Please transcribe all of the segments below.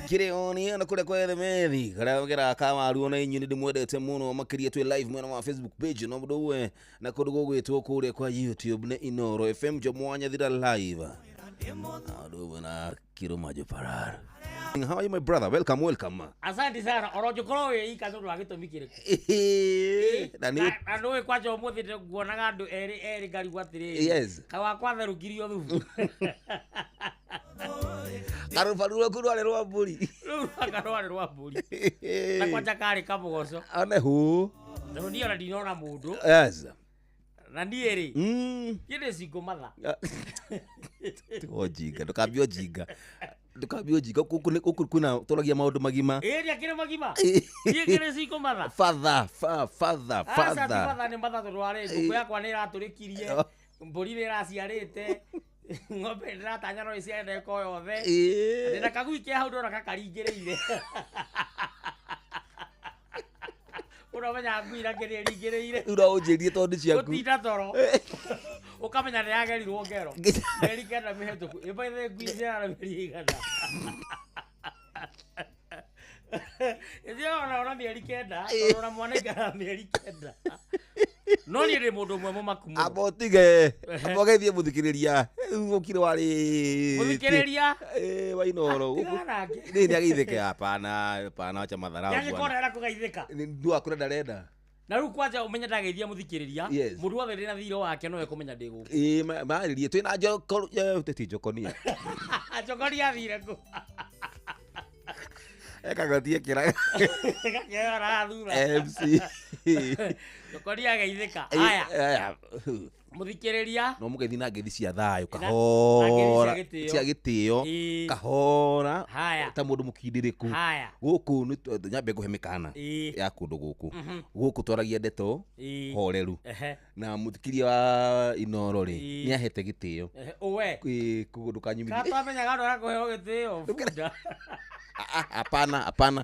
Kĩrĩonia na kũrĩa kwa Ethemethi karĩa gera kawaru ona inyuĩ nĩ ndĩmwendete mũno makĩria twĩ live mwena wa Facebook page no mũndũ ũmwe na kũndũ gũgwĩtwo kũrĩa kwa YouTube nĩ Inoro FM Jomwa Nyathira live na ũndũ ũmwe na Kiruma Joparar. How are you, my brother? Welcome, welcome. Asante sana oro njukorwo wĩ ika tondũ wa gĩtũmi kĩrĩkũ? Na nĩ Na nĩũĩ kwanja ũmũthĩ nguonaga andũ erĩ erĩ ngarigwo atĩrĩrĩ, Yes. kaĩ wakwa therũkirio thubu? Karũbaru rwaku rwarĩ rwa mbũri. Rũu rwaka rwarĩ rwa mbũri na kwanja karĩ kamũgoco. One hũ. Tondũ niĩ ona ndinona mũndũ. Yes. Na niĩ rĩ, niĩ ndĩ single mother. Ojinga, ndũkambie ojinga. Ndũkambie ojinga gũkũ gũkũ kwĩna tũragia maũndũ magima. Ĩĩ ndiakĩrĩ magima, niĩ ngĩrĩ single mother. Father, fa, father, Aca ti father. matha, nĩ matha tondũ warĩ ngũkũ yakwa nĩ ĩratũrĩkirie, mbũri nĩ ĩraciarĩte, ng'ombe ndĩratanya no ĩciare ndagĩka o yothe. Ndĩna kagui ke hau ndona gakaringĩrĩire, ũramenya ngui na kĩrĩa ĩringĩrĩire. Rĩu no ũnjĩrie tondũ nĩ ciaku. Gũtinda toro ũkamenya nĩ yagerirwo ngero 9 mĩhetũku ĩbaithe ngui iciara mĩeri ĩigana ĩthiaga ona 9, tondũ ona mwana aikaraga 9. No niĩ ndĩ mũndũ ũmwe mũmaku mũno. Amba ũtige, amba ũgeithie mũthikĩrĩria. Rĩu ũkire warĩ Mũthikĩrĩria wa Inoro. Tigana nake. Nĩ nĩ ageithĩke, hapana, hapana, wacha madharau nĩangĩkorwo bwana. ndarenda kũgeithĩka. Nĩ wakũra ndarenda. Na rĩu kwanja ũmenye ndageithia mũthikĩrĩria, Yes. mũndũ wothe ndĩna thirĩ wake no ekũmenya ndĩ gũkũ. Ĩĩ marĩrie twĩna njoko ti njokonia. Njokoni athire kũ? Ekagotie kĩra Gakĩoya arathura. MC. Njokoni ageithĩka. Aya. Aya. Mũthikĩrĩria. No mũgeithi na ngeithi cia thayũ Na kahora. ngeithi cia gĩtĩo. Cia gĩtĩo. Ĩĩ. Kahora. Haya. Ta mũndũ mũkindĩrĩku. Haya. Gũkũ nĩ nyambe ngũhe mĩkana Ĩĩ. ya kũndũ gũkũ. Gũkũ twaragia ndeto horeru. Ehe. Na mũthikĩria wa Inoro rĩ Ĩĩ. nĩ ahete gĩtĩo. Ehe, ũwe. Ĩĩ, koguo ndũkanyumithie. Kana twamenyaga andũ arĩa kũheo gĩtĩo bunda. Hapana, hapana,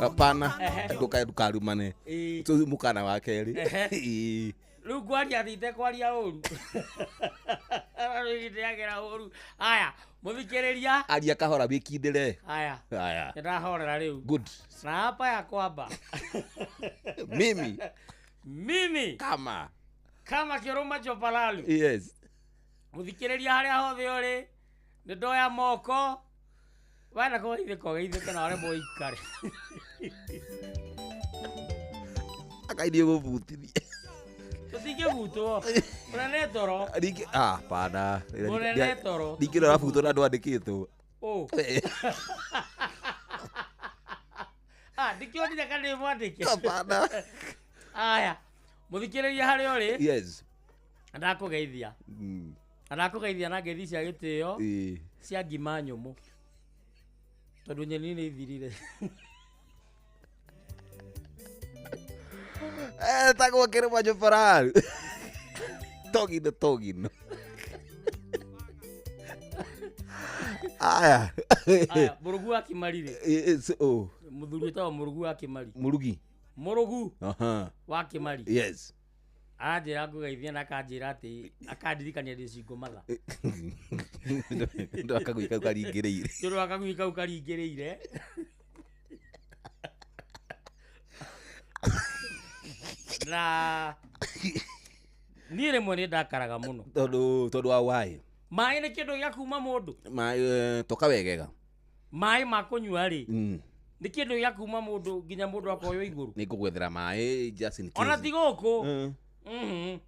hapana. Ndũkarumane. Ĩĩ. Tũ mũkana wa kerĩ. Ehe. Ĩĩ. Rĩu ngwaria atĩ itekwaria ũru, rĩu ndĩagĩra ũru. Aya, mũthikĩrĩria. Aria kahora wĩkindĩre. Aya. Aya. Nĩndahorera rĩu. Good. Na hapa ya kwamba Mimi mimi kama kama Kĩrũma Chopalalu, Yes. mũthikĩrĩria harĩa hothe ũrĩ, nĩ ndoya moko wenda kũgeithĩka ũgeithĩke na waremwo ũikare. Akaithie gũbutithia. Tũtingĩbutwo, mũnene toro. Ningĩ ah, hapana. Mũnene toro. Ningĩ ũrabutwo na ndwandĩkĩtwo. Ũ. Ah, ndikĩonire kana nĩ mwandĩke. Hapana. Aya, mũthikĩrĩria harĩa ũrĩ, Yes. ndakũgeithia na ndakũgeithia na ngeithi cia gĩtĩo Ĩĩ. cia ngima nyũmũ tondũ nyeni nĩ ithirire. Etagwo Kĩrũma Chopalalu. Togino togino. Aya. Aya, mũrũgu wa Kĩmari rĩ, Ĩĩ, oh, mũthuri wĩtagwo mũrũgu wa Kĩmari. Mũrugi. Mũrũgu Aha. wa Kĩmari. Yes. Aranjĩra ngũgeithia na akanjĩra atĩ akandirikania ndĩ single mother. Ndo akagui kau karingĩrĩire. Tondũ wa kagui kau karingĩrĩire. Na niĩ rĩmwe nĩ ndakaraga mũno. Tondũ wa why? Maĩ nĩ kĩndũ gĩa kuma mũndũ. Maĩ toka wegega. Maĩ ma kũnyua rĩ, nĩ kĩndũ gĩa kuma mũndũ nginya mũndũ akoywo igũrũ. Nĩ ngũgwethera maĩ just in case. Ona ti gũkũ.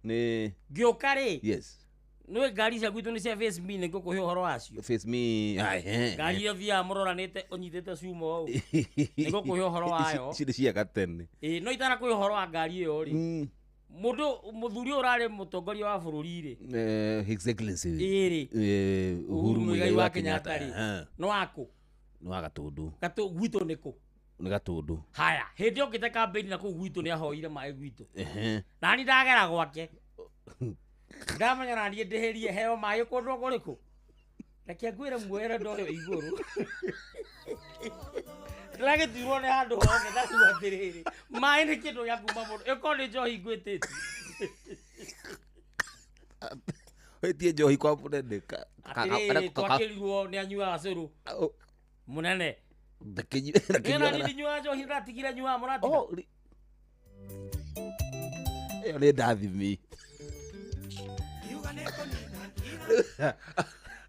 Nĩ Ngĩũka rĩ, Yes. nĩũĩ ngari cia gwitũ nĩ cia face me, nĩ ngũkũhe ũhoro wacio. Face me. Ai, eh. Ngari ĩyo thiaga mũroranĩte ũnyitĩte cuma ũũ. Nĩ ngũkũhe ũhoro wayo. Ici nĩ cia gatene. Ĩĩ, no itanakũhe ũhoro wa ngari ĩyo rĩ, mũndũ mũthuri ũyũ ũrarĩ mũtongoria wa bũrũri rĩ, His Excellency. Ĩĩ rĩ, Uhuru Muigai wa Kenyatta rĩ, Aha. nĩ wakũ? Nĩ wa Gatũndũ. Gatũ gwitũ nĩ kũ? Nĩ Gatũndũ. Haya, hĩndĩ okĩte kambĩini na kũu gwitũ nĩ ahoire maĩ gwitũ. Ehe. Nani ndagera gwake ndamenya na niĩ ndĩhĩrie heo maĩ kũndũ kũrĩkũ, reke ngwĩre muoere ndoyo igũrũ ndĩragĩtuirwo nĩ handũ hothe ndaigua atĩrĩrĩ, maĩ nĩ kĩndũ gĩa kuma mũndũ ĩkorwo nĩ njohi ngwĩtĩtie. Wĩtie njohi kwa mũnene Atĩrĩrĩ, twakĩrirwo nĩ anyuaga cũrũ. Munene. Ndakĩnyuaga Nĩ ndinyuaga njohi ndatigire nyuaga mũratiga. Oh, ĩyo nĩ ndathimi.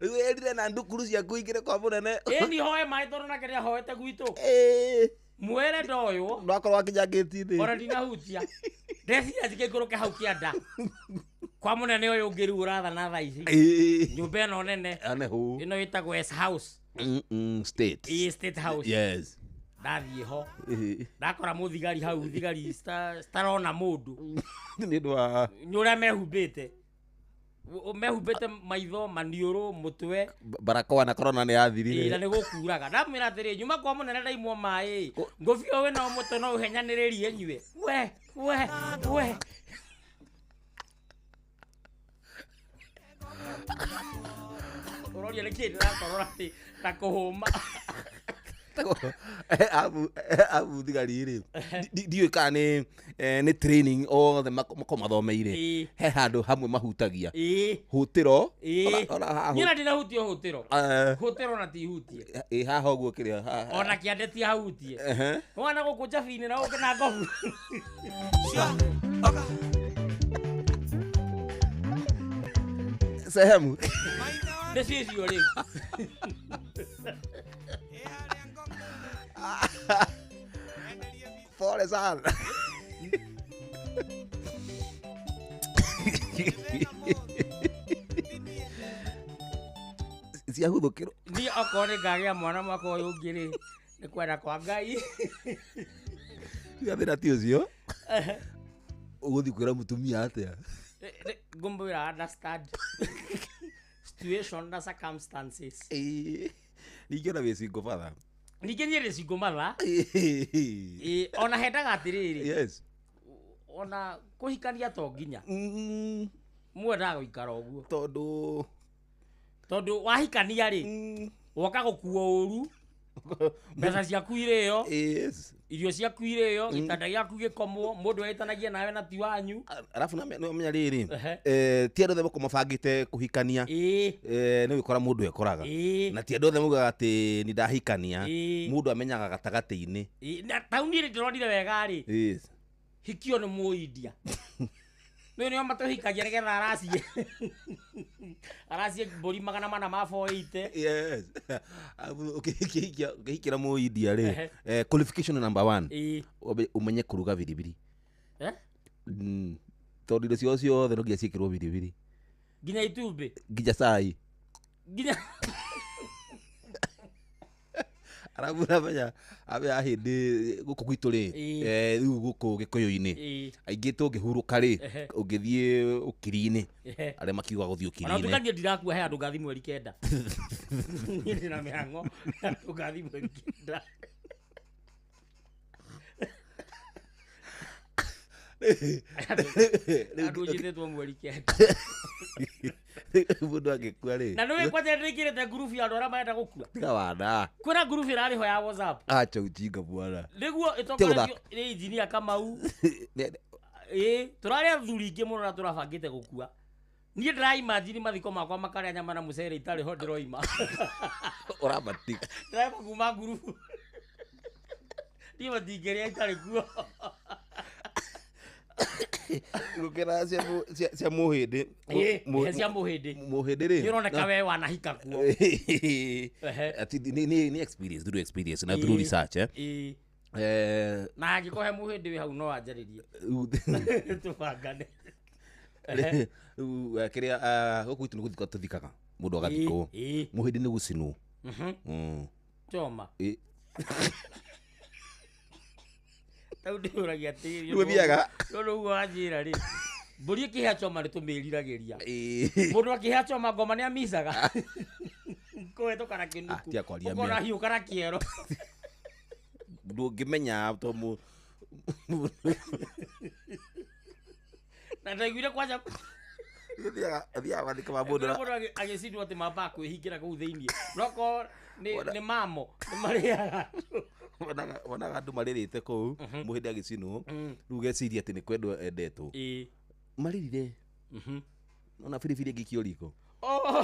Rĩu erire na ndukuru ciaku ingĩre kwa mũnene. Ĩni hoe maĩ tondũ nake nĩahoete gwitũ. Ĩĩ. Mwere ndoywo. Ndwakorwo wakinya ngĩti-inĩ. Ona ndinahutia. Ndeciria njike hau kĩanda. Kwa mũnene ũyũ ũngĩ rĩu ũrathana thaa ici. Ĩĩ. Nyũmba ĩno nene. Ane hũ. Ĩno ĩtagwo S House. State. Ĩĩ State House. Yes. Ndathiĩ ho. Ĩĩ. Ndakora mũthigari hau thigari citarona mũndũ. Nĩ ũndũ wa Nĩ ũrĩa mehumbĩte. Mehumbĩte maitho, maniũrũ, mũtwe. Barakoa na corona nĩ Ĩĩ, yathirire. na nĩ gũkuraga. Ndamwĩra atĩrĩ, nyuma kwa mũnene ndaimwo maĩ. Ngũbia ũyũ wĩna mũtwe no ũhenyanĩrĩrie nyue. We, we, we. Ũroria nĩkĩĩ ndĩrakorora atĩ ta kũhũma. Abu thigari rĩ, ndiũĩ kana nĩ nĩ training othe makoragwo mathomeire. Ĩĩ. He handũ hamwe mahutagia. Ĩĩ. Hũtĩro. Ĩĩ. Ona haha. Niĩ ona ndinahutia hũtĩro. Hũtĩro na tihutie. Ĩ haha ũguo kĩrĩa haha. Ona kĩande ti hahutie. Ehe. Wana gũkũ njabi-inĩ na gũkũ na ngobu. Sehemu. Nĩ cicio rĩu. Pole sana. Ciahuthũkĩrwo. Niĩ okorwo nĩ ngagĩa mwana mwaka ũyũ ũngĩ rĩ, nĩ kwenda kwa Ngai. Tiga thĩna ti ũcio. Ũgũthiĩ kwĩra mũtumia atĩa? Ngũmwĩra understand situation na circumstances. Ĩĩ. Ningĩ ona wĩ single father. Ningĩ niĩ ndĩ single mother. Ĩĩ, ona hendaga atĩrĩrĩ. Yes. Ona kũhikania to nginya. Mwendaga gũikara ũguo. Tondũ wahikania rĩ, woka gũkuo ũru, mbeca ciaku irĩo, Yes. irio ciaku irĩo, gĩtanda gĩaku gĩkomwo, mũndũ ehĩtanagia nawe na ti wanyu. Arabu nĩwamenya rĩrĩ, Ehe. ti andũ othe makoragwo mabangĩte kũhikania. Ĩĩ. Nĩ gwĩkora mũndũ ekoraga. Ĩĩ. Na ti andũ othe maugaga atĩ nĩ ndahikania. Ĩĩ. Mũndũ amenyaga gatagatĩ-inĩ. Ĩĩ, na taũni rĩ ndĩronire wega rĩ. Yes. Hikio nĩ mũindia. Nĩ nĩo matũhikagia nĩgetha aracie. Aracie mbũri 400 ma 480. Yes. Arabu ũkĩhikĩra mũindia rĩ, Ehe. Qualification number 1. Ĩĩ. Ũmenye kũruga biribiri. Eh? Tondũ indo ciao ciothe no nginya ciĩkĩrwo biribiri. Nginya itumbĩ. Nginya cai. Nginya Arabu namenya amenya hĩndĩ gũkũ gwitũ rĩ, Ĩĩ. Rĩu gũkũ Gĩkũyũ-inĩ, Ĩĩ. aingĩ tũngĩhurũka rĩ, Ehe. ũngĩthiĩ ũkiri-inĩ, Ehe. arĩa makiuga gũthiĩ Ona ũkiri-inĩ. ũtuĩka niĩ ndirakua he handũ ngathi mweri 9. Niĩ ndĩna mĩhang'o, he handũ ngathi mweri 9. Andũ njĩtĩtwo mweri 9. Mũndũ angĩkua rĩ. Na nĩũĩ kwanja nĩndĩkĩrĩte ngurubu ya andũ arĩa marenda gũkua. Tiga wana. Kwĩna ngurubu ĩrarĩho ya WhatsApp. Acha ujinga bwana. Nĩguo Tiga ĩtongoretio nĩ engineer Kamau. Ĩĩ, tũrarĩ athuri aingĩ mũno na tũrabangĩte gũkua. Niĩ ndĩra-imagine mathiko makwa makarĩa nyama na mũcere itarĩ ho ndĩroima. Ũramatiga. Ndĩraima kuma ngurubu. Niĩ matingĩrĩa itarĩ kuo. Gũkĩra cia mũhĩndĩ. Ĩĩ, cia mũhĩndĩ. Mũhĩndĩ rĩ. Nĩ ũroneka we wanahika kuo. Ehe. Ati ni experience, through experience na through Ĩĩ. research, eh. Ĩĩ. Na angĩkorwo he mũhĩndĩ wĩ hau no anjarĩrie. Tũbangane. Rĩu, kĩrĩa, gũkũ gwitũ nĩ gũthikwo tũthikaga. Mũndũ agathikwo. Ĩĩ. Mũhĩndĩ nĩ gũcinwo. Choma. Ĩĩ. Tau ndĩũragia atĩrĩrĩ, Rĩu ũthiaga. Rĩu ũguo wanjĩra rĩ. Mbũri ĩkĩhĩa choma nĩ tũmĩriragĩria. Ĩĩ. Mũndũ akĩhĩa choma ngoma nĩ amicaga. Kũhetũka na kĩnuku. Ah, tiga kwaria Ũkona mĩa. hiũka na kĩero. Ndũngĩmenya to Na ndaiguire kwanja Ũthiaga mathiko ma mũndũ na Mũndũ agĩcindwo atĩ mambaga kwĩhingĩra kũu thĩiniĩ. Nokorwo nĩ mamo, nĩ marĩaga. Wonaga andũ marĩrĩte kũu, mũhĩndĩ agĩcinwo, rĩu ũgeciria atĩ nĩ kwendwo endetwo. Ĩĩ. Marĩrire. Ona biribiri ĩngĩikio riko. Oh.